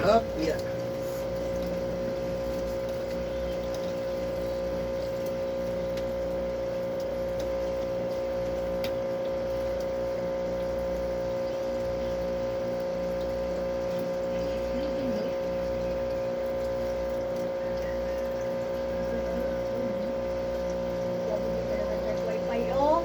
Up, yeah. Wifi, oh.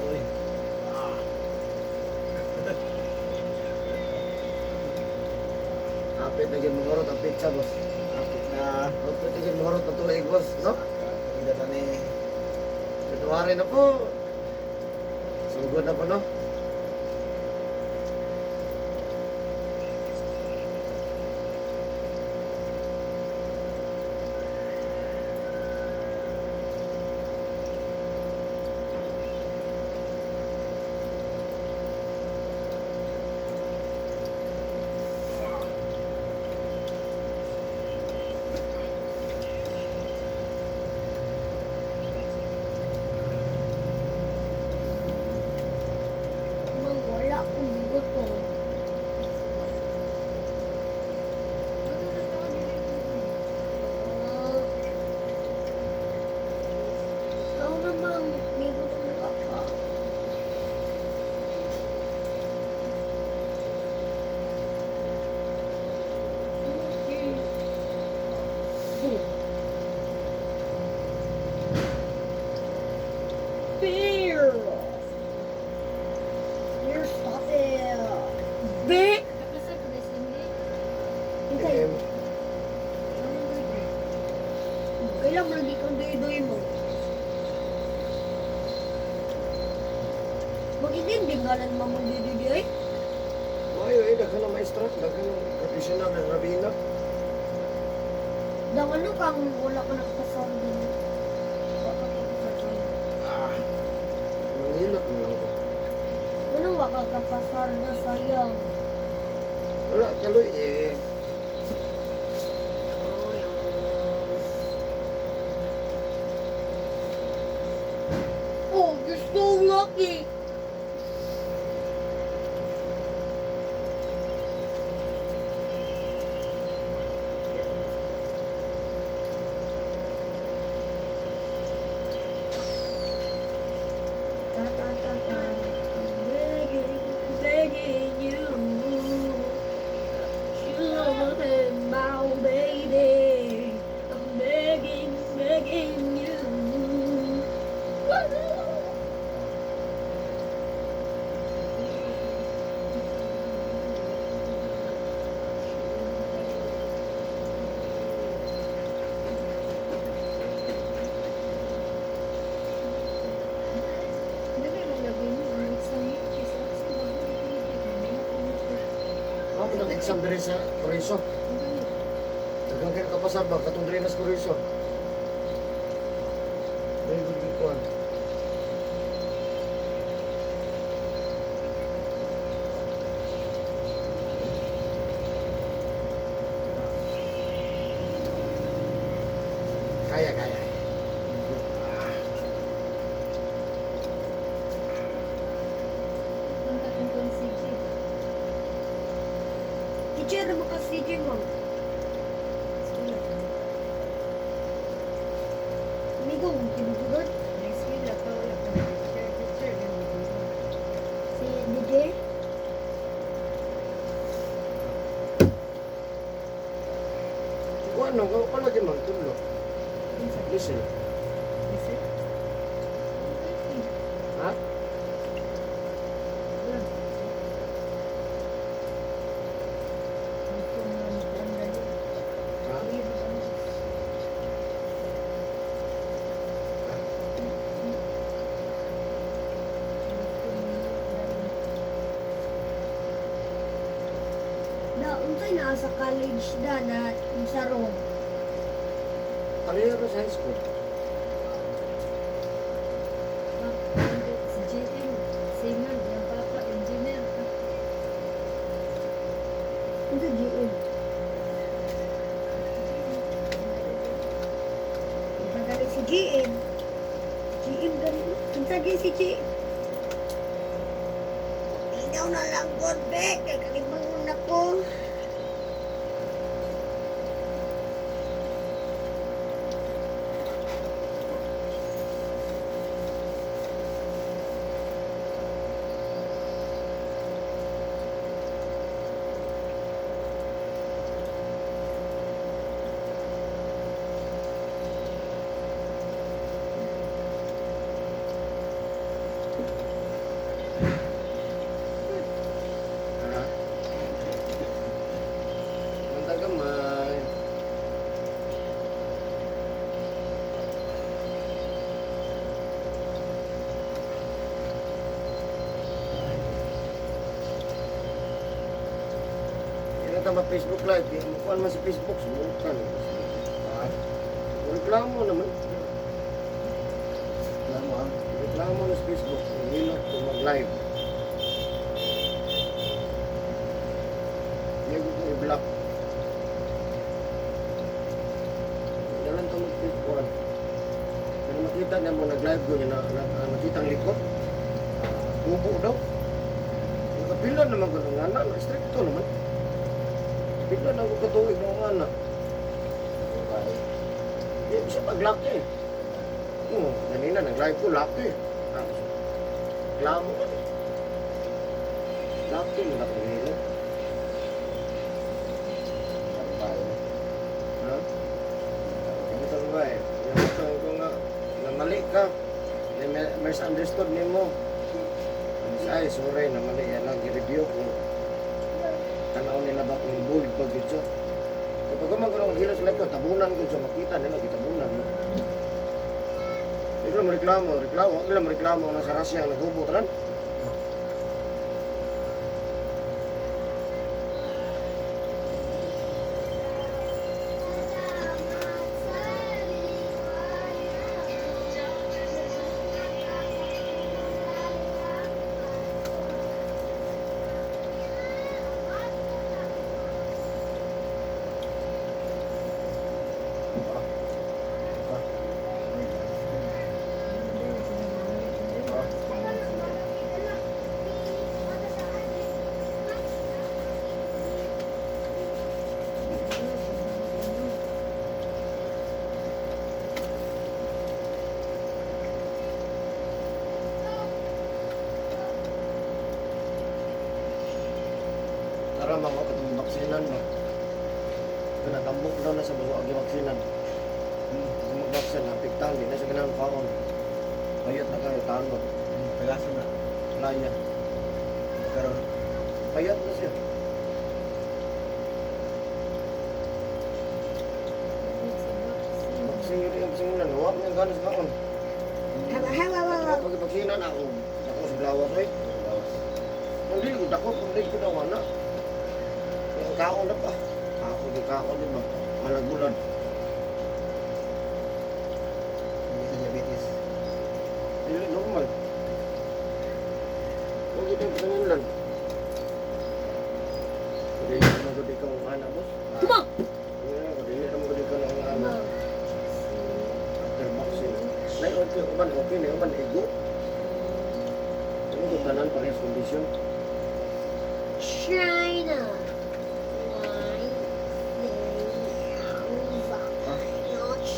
Uy. Ah. Apit na gyud mangurot ang pizza, boss. Apit na. Apit na gyud mangurot ang tuig, boss, no? Pagkita ta ni. January na po. Sugod na po, no? Mang wala akong bigot ko. Ah. Ako namang bigot ko ka. Beer! Beer, stop it! Beer! Okay. Eh, Kailan mo lagi kang doy-doy mo? Mag-ininding galan mo mong doy-doy? Maayo eh, daghan ng maestra, daghan ng professional na rabina. Dang ano kang wala ka nagpasar din. Wala ka kapasar. Ah. Manghilot mo lang ko. Ano wala ka kapasar na sayang? Wala, kaloy eh. Oh, you're so lucky! Ta ta ta ta. I'm begging, begging you. Sugar my baby. I'm begging, begging you. Mamo nang exam diri sa Corizo. Daghang kayo kapasar ba katong diri na sa Corizo. Very good good kuan. Kaya, kaya. Teacher, mo kasi CJ mo. Amigo, tinutulad. Si DJ. Kuan no, ko lagi magtudlo. Listen. Ha? naa sa college na na sa Rome. Pareho ra sa high school. Si JM, singer, yung papa, engineer. Ito GM. Iba gani si GM. GM gani. Kinsa gyud si GM? Ikaw na lang God be. Kay kalibangon na ko. Ha? Manta gamay. Yan ang tama Facebook Live. Di mo kuan man sa Facebook. Sumukan. Ah, Reklamo naman. alam mo ah. Reklamo na sa Facebook. Hilot kung mag-live. Hindi ko kong i-block. Dalan to mag-Facebook. Pero makita niya mo nag-live ko niya na nakita ang likod. Tubo daw. Nakapila naman ko ng anak. Stricto naman. Pila na ko katuig ng anak. Babae. Di siya pag-lock eh. Oo, ganina nag-live ko, lock eh. Tapos, reklamo ko eh. Lock eh, wala kong hilot. Babae. Ha? Yung ito ba eh. Yung ito ko nga, namali ka. Misunderstood ni mo. Ay, sorry, namali. Yan lang, i-review ko. Tanaw nila ba kung bold ba gud siya. Kapag magkaroon ng hilos ko, tabunan ko siya, makita nila, gitabunan. No? Ikaw reklamo, reklamo, ilang reklamo na sa Russia ang naghubo tanan. Ah. Ah. Ah. Tara mga katong baksinan ba. Pinatambok daw na sa buso agi baksinan. Kung magbaksin, napiktahan, di na siya ganang kaon. Payat na kayo, tanod. Tagasan na. Playa. Karon. Payat na siya. Baksin yun yung baksinan. Huwag niyang gano'n sa kaon. Hawa hawa hawa. Pag baksinan ako, ako sa blawas eh. Lawas. Hindi ko dako, hindi ko daw na. Yung kaon na pa. Ako di kaon di ba? Malagulan. Hindi sa diabetes. Dili normal. Huwag ito yung panginlan. Dili na mo di ka ang anak, boss. Tuma! Dili na mo di ka ang anak. After vaccine. Nay, okay, uban, okay na, uban, ego. Ano kung tanan parehas kondisyon? China. Y H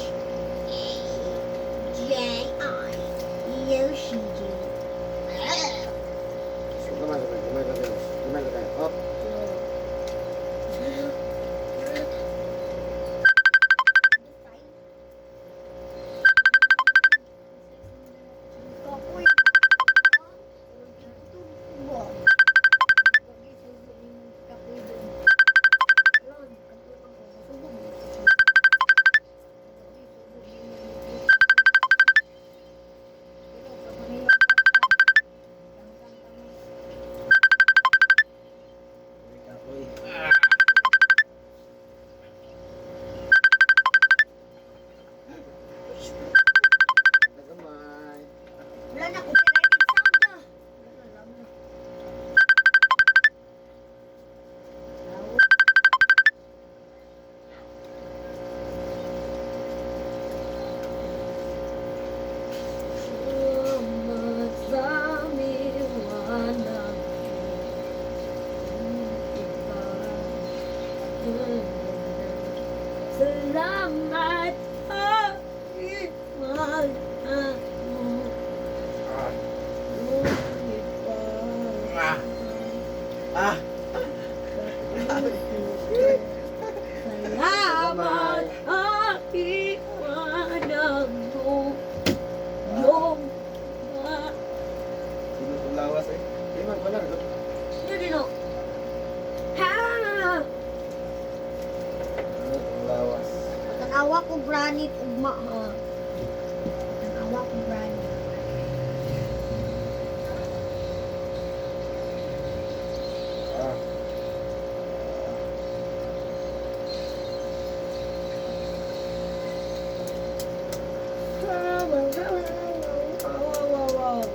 A J I Yoshi G. So, kamay ka kayo, kamay ka kayo, boss. Kamay ka kayo. Up. ko granite ugma ha. Tanawa ko granite. Ah. Wow, wow, wow, wow, wow, wow.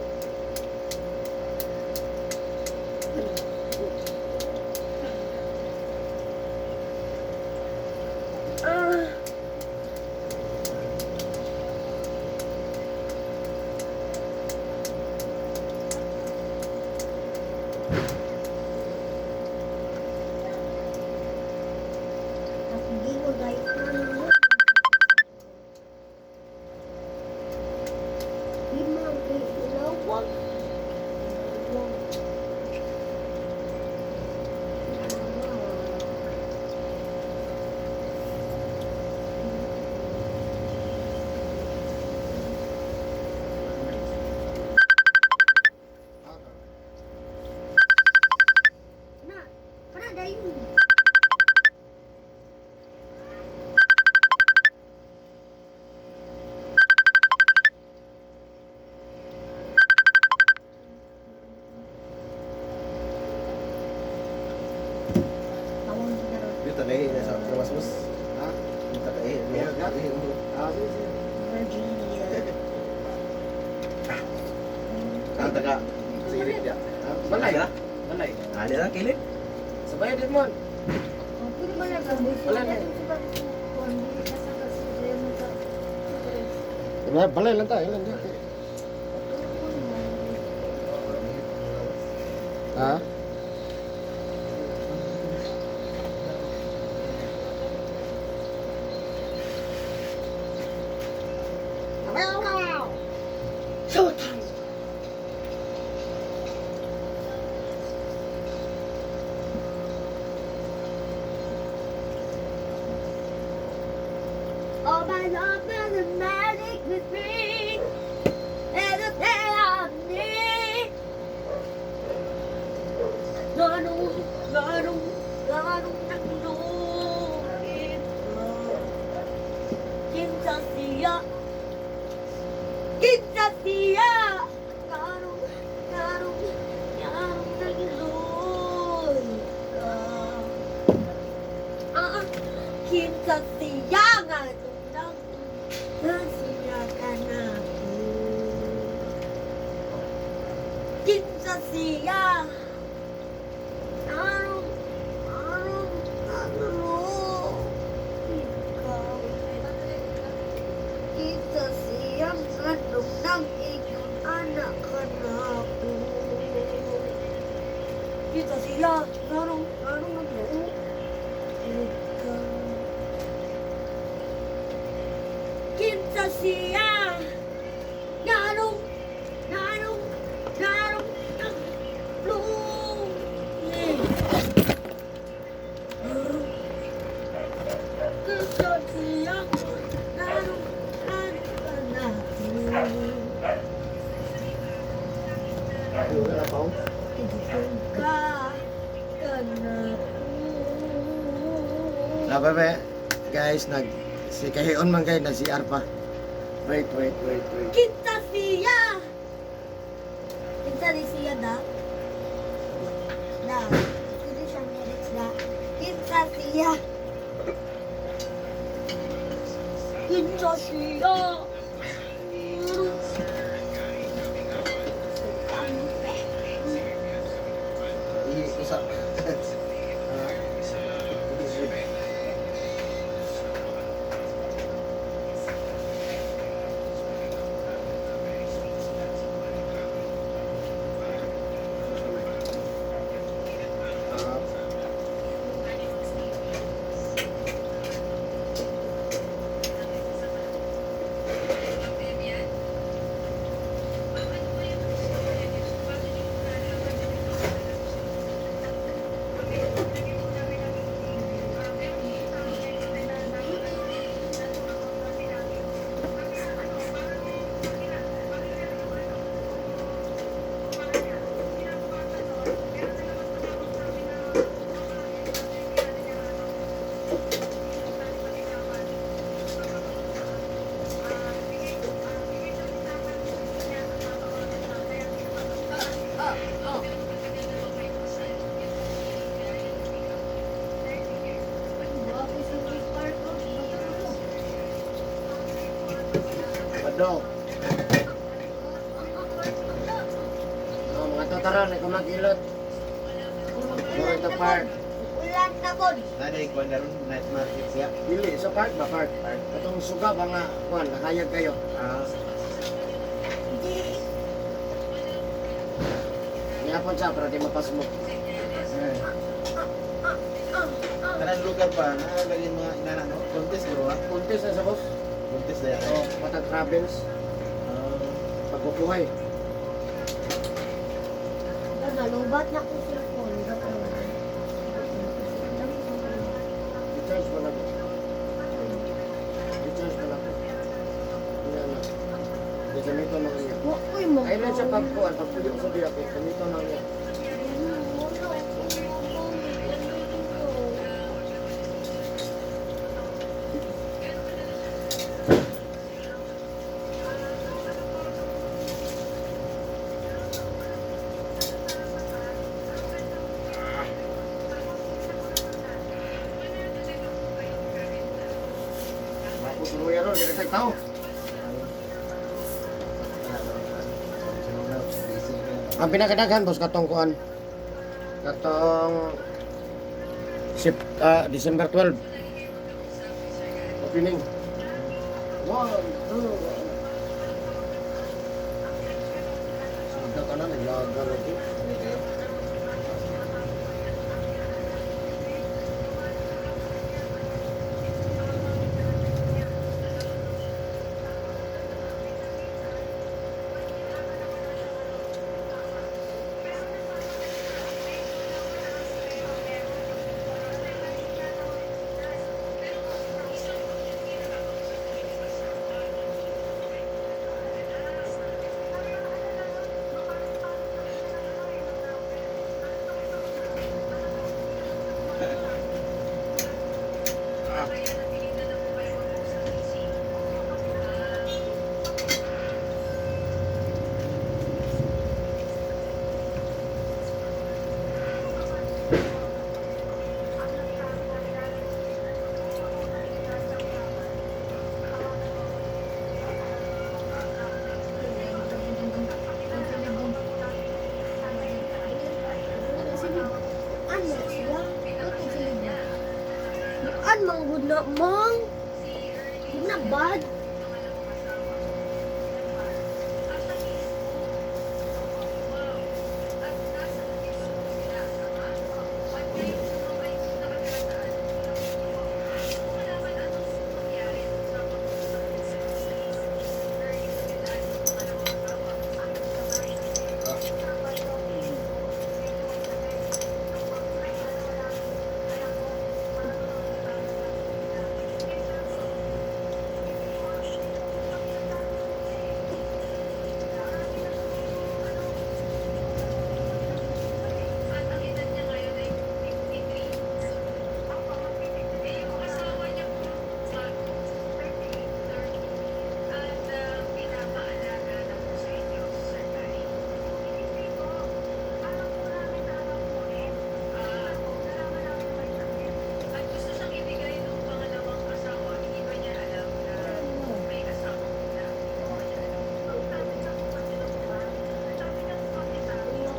Ah. Hindi ko dahil Lima kay ilawag. Ilawag. Na, para dayon. Tawag na ron. Dito na eh, sa labas boss. Ha? Dito na eh. Meron ka? Ah, sige, sige. Virginia. Ah, taga. Sirit ya. Ah, balay. Balay. Ah, di na kilid. Sabay din mon. Oh, pwede ba na Wala na. Wala. Balay lang tayo, lang dito. Ha? Showtime! All my love is a magic with me. And the day I need. Ganong, ganong, ganong nagluhin ka. Kinsa siya. Kinsa siya. Ganong, ganong, ganong nagluhin ka. Ah, kinsa siya nga nang siya ka na ko. Kinsa siya. Anong, anong, ano, ikaw. Kinsa siya nga nang iyong anak ka na ko. Kinsa siya, anong, anong, ano, ikaw. Kinsa siya, nanong, nanong, nanong, naglungin. Kinsa siya, nanong, nanong, nanong. Wala pa oh. Ka, ka na Labi ba, guys, nag si kahion man kay na CR pa. Wait, wait, wait, wait. Kinsa siya! Kinsa ni siya da? Da. Kinsa siya lyrics da? Kinsa siya? Kinsa siya? Ihi usa. Ah, Sabado. Oh, mga tataran, ay kumagilot. Go to park. Ulan na pod. Nanay ko na ron night market siya. Dili, sa park ba, park? Park. Katong suga ba nga, kuan, nakayag kayo. Ah, Nihapon siya, para di mapasmo. eh. Kanang lugar pa, nalagay mga inana no? Contest bro ah. Contest na sa boss. Contest na yan. Oh, patag travels, Ah, pagkukuhay. Nalubat na ko cellphone. I-charge mo na ko. I-charge mo na ko. Hindi na. Hindi gamito na niya. Wa ko'y mo. Ay lang siya pagkuhan, pagpuyo sa biyak eh, gamito na niya. Ako tuluyan ron, dili kay tao. wala na ron. Sabi sa mga, busy ka. Ang pinakadaghan boss katong kuan. Katong December 12. Opening. One, two. Sada ka na, naglaga lagi. Ano kayo? Ano siya? An mang good na mang? Good na bad.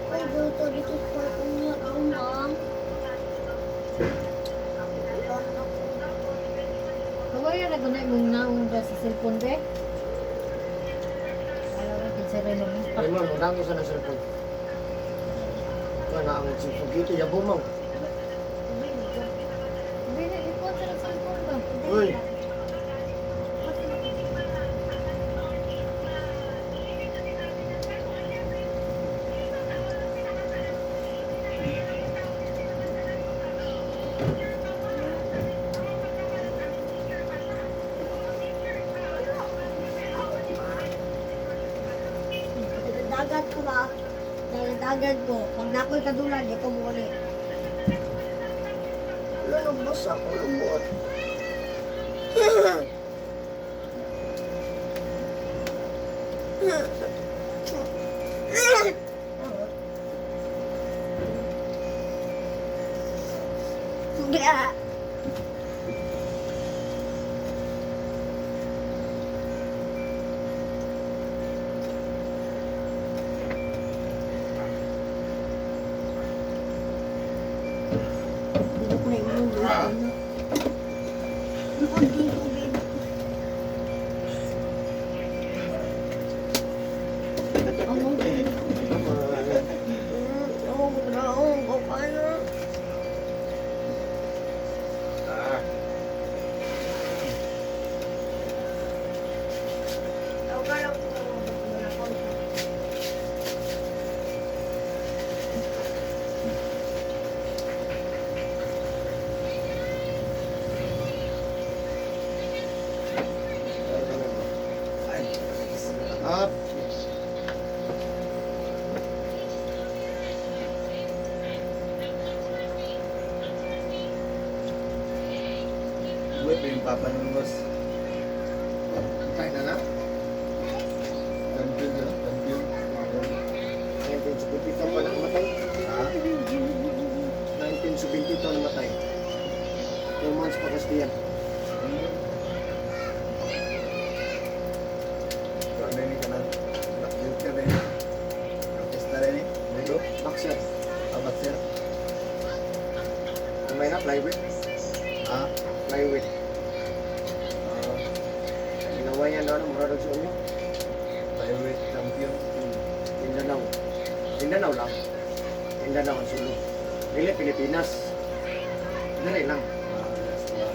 Ay, dito dito pa unya ako, ma'am. Ulan ako. Kawaya na gunay mong naong ba sa cellphone be? Ayaw na kinsa rin mo. Ay mo, mudang isa na cellphone. Kuan na ang sugito yabo mo. Hindi na ipon sa cellphone ba? Uy, Dagat ko ba? Dagat ko. Pag nakoy kadulan, di ko muli. Wala, nabasa ko lumuot. Yeah. Amo. Bye. Ako naong ko kayo. Ah. Ay, Up. Buhay pa yung papa nun, boss. Tayo na na. Champion yun, champion. 1972 pa na namatay. Ha? 1972 namatay. 2 months pa kasi yan. Ano yun ka na? Black belt ka rin. Orkestra rin eh. Dito? Boxer. Abat sir. May na, flyweight. Ha? Flyweight. Ah, Ginawa niya doon, mura daw sa inyo. Flyweight champion. Mindanao. Mindanao lang. Mindanao ang Sulu. Dili, Pilipinas. Dili lang. Ah, yes, wala.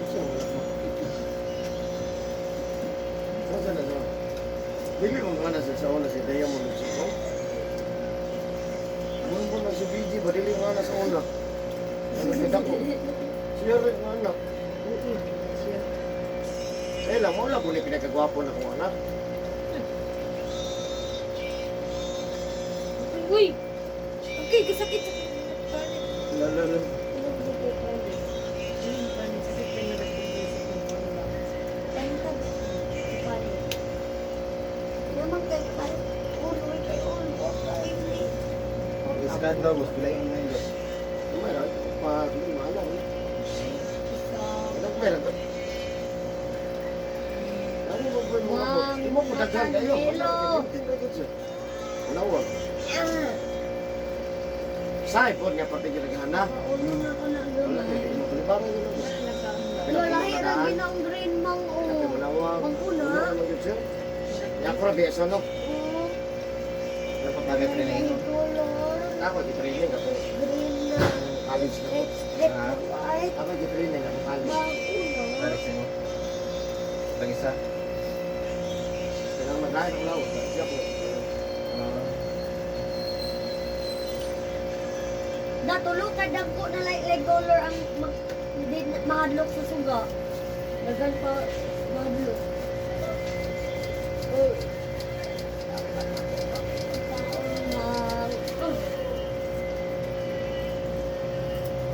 Kasi wala mo. Saan na na? Dili mo nga na sa una si Diamond ug si Ko. Ano mo na si BG ba dili nga na sa una? Ano kita ko? Siya rin nga anak. Siya. Eh lang mo lang ni pinakagwapo na kong anak. Uy! Okay, kasakit. Palit. Lalo lalo. Palit. Palit. Sakit pa yung nagpapit sa Palit. Naman kay palit. Ulo kay ulo kay ni. Iskad daw, boss. Pila yung ngayon, boss. Meron pa dili maalam. Isa. Ano meron to? Ano mo ba mo? One, Imo ko daghan kayo. Hello. Wala wa. Ah, Say po nga pati ginaghana. ulo na ko na Wala gamay. kay imo balibaran yun. Wala ra ginang green mang o. Mang una. Ano gyud sir? Yako ra biya no. Oh, Napapagay pa rin ay, color. Ako gi training ako. Green na. College na ko. Red strip Ah. white. Ako gi training ako college. Mang una. Balik sa mo. Pag isa. Kailangan maglain ang lawa. Siya ko. Ah, Natulo ka dagko na like like color ang mag, di, mahadlok sa suga. Dagan pa mahadlok. Oh.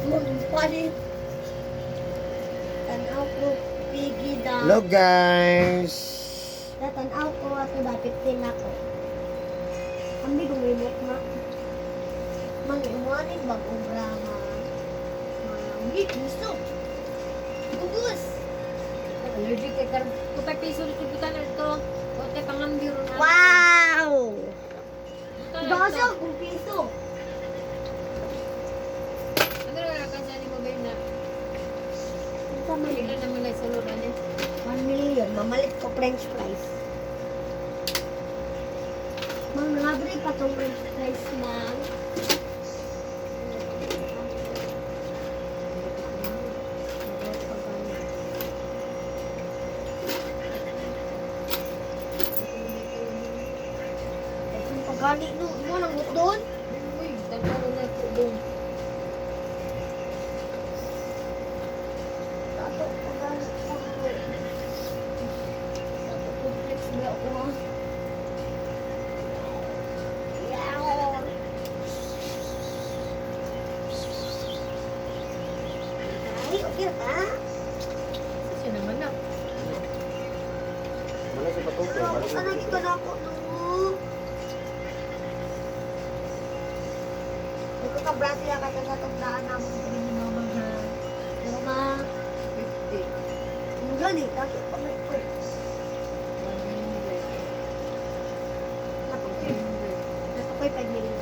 Taon ng Magpalit. Tanaw ko pigi da. Hello guys. Tatanaw ko ato da 15 ako. Ambi gumimot na. Mangiwanin bagong drama. Mangi gusto. Ubus. Allergic kay karon. Kung 5 piso dito butan na ito. O tay pangambiro na. Wow! Butan na Baka ito. siya kung piso. Ano ra ka sa nimo ba na? Ito man. Pila naman lang sulod ani. 1 million. Mamalit ko french fries. Mang nangabre pa tong french fries, mang. Ang pagani no, mo nang doon. Uy, dagko na ko dong. Tato pagani ko. Tato complex ba ako ha? Yeah. Ay, okay ha? Sa siya naman na. Wala sa patutoy. Pero Wala sa ako patutoy. ka na ako, no. Ikaw ka Brazil ka sa tugdaan namin kami ni Mama ha. Pero ma, 50. ang gani, tato pa may ko. 100. Napag- Napakoy 5 million.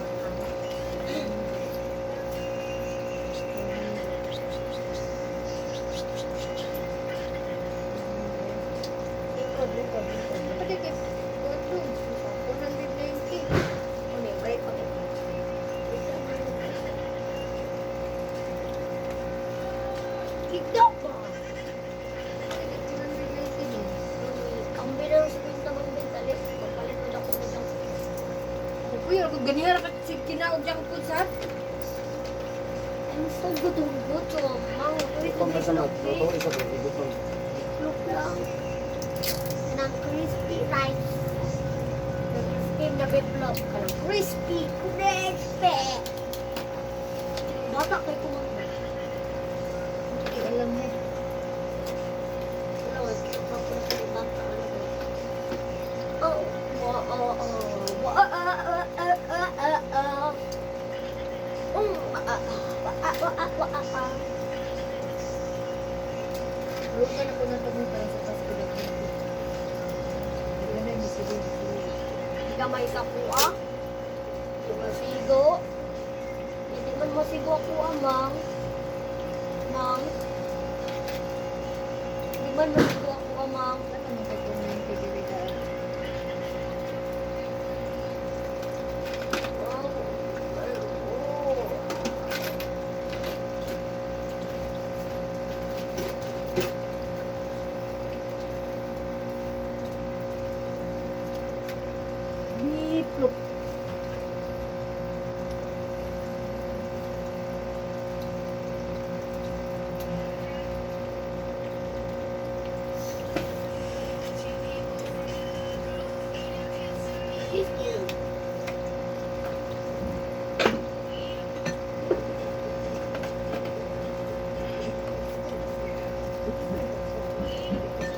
Lingkod, lingkod, lingkod. Pati kay 490. Ano yung break pa kayo? Kikdok ba? Pati kay 490 dong. Ang bilang sa pinta mong bintali, magpalit mo ako na dyan. Uy, ako ganihara ka si kinaog junk food sa. I'm so gutom gutom. Mang, uy, Ikaw ba sa magluto? Isa ba? Igutom. Itlog lang. Kanang crispy rice. Steam na bitlog. Kanang crispy, crispy. Bata kay kumang. Hindi alam mo. Wala, cute pa po sa bata. Ano ba? Oh, wa, oh, oh, wa, ah, ah, ah, ah, ah, ah. Ah, ah, wa, ah, wa, ah, wa, ah, ah. Ruga na ko na tungkol para sa Pasko na ko. Hindi na yung sige. Gamay sa kuha. Di masigo. Hindi man masigo ako, ah, mang. Mang. Hindi man masigo ako, ah, mang. Ano man kay 490 dili ka? Wow. Ay, oh. Biplop. Excuse me.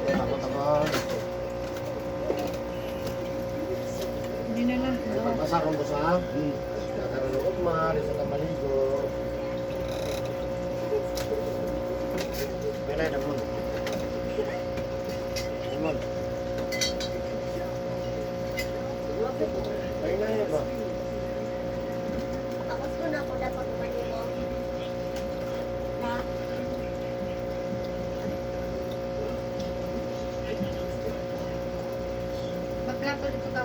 Takot ako. Hindi na lang. Ay, pagbasa kong busa. Nagkaroon ng ugma, di sa tamaligo. May na, damon. Damon. Ay na yun ba? Tapos ko na ako dapat kumain mo. Na? Magplato dito ka.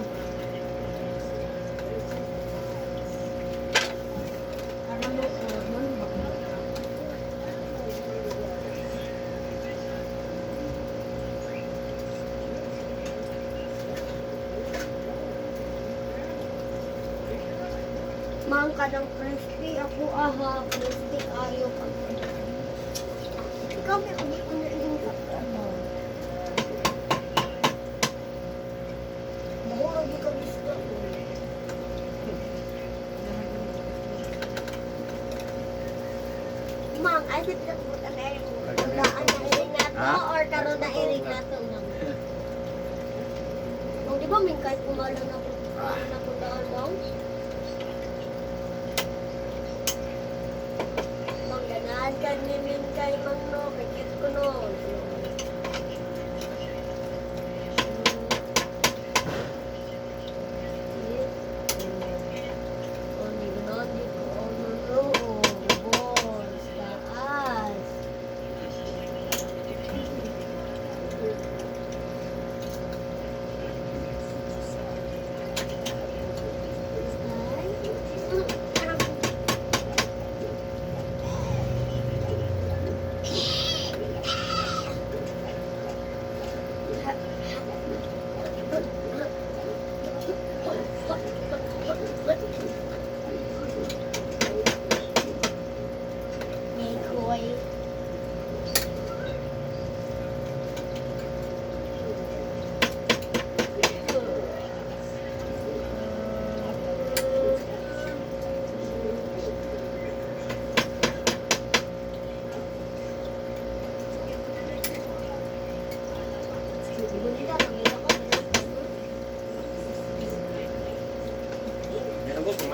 Ano mo, oh, ano ba? Mang ka ng crispy. Ako aha. Crispy ayo pag. Ikaw may abot ko na iyong ano. Mahulog ikaw gusto. Mang, ay sa pinakabot ang eri mo. Daan na eri na to or karon na eri na to, mang. Mang, di ba min kahit kumala na ako, na ako daan, mang? Mang, ganahan ka ni Min kay Mang no, kay cute ko no.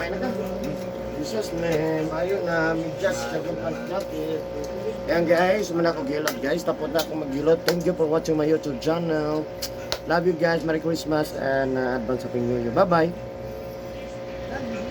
Kumain na ka. Jesus name, ayo na, medyas sa pants jacket. Ayan guys, man ako gilot guys. Tapos na ako maghilot. Thank you for watching my YouTube channel. Love you guys. Merry Christmas and advance Happy New Year. Bye-bye. Love you.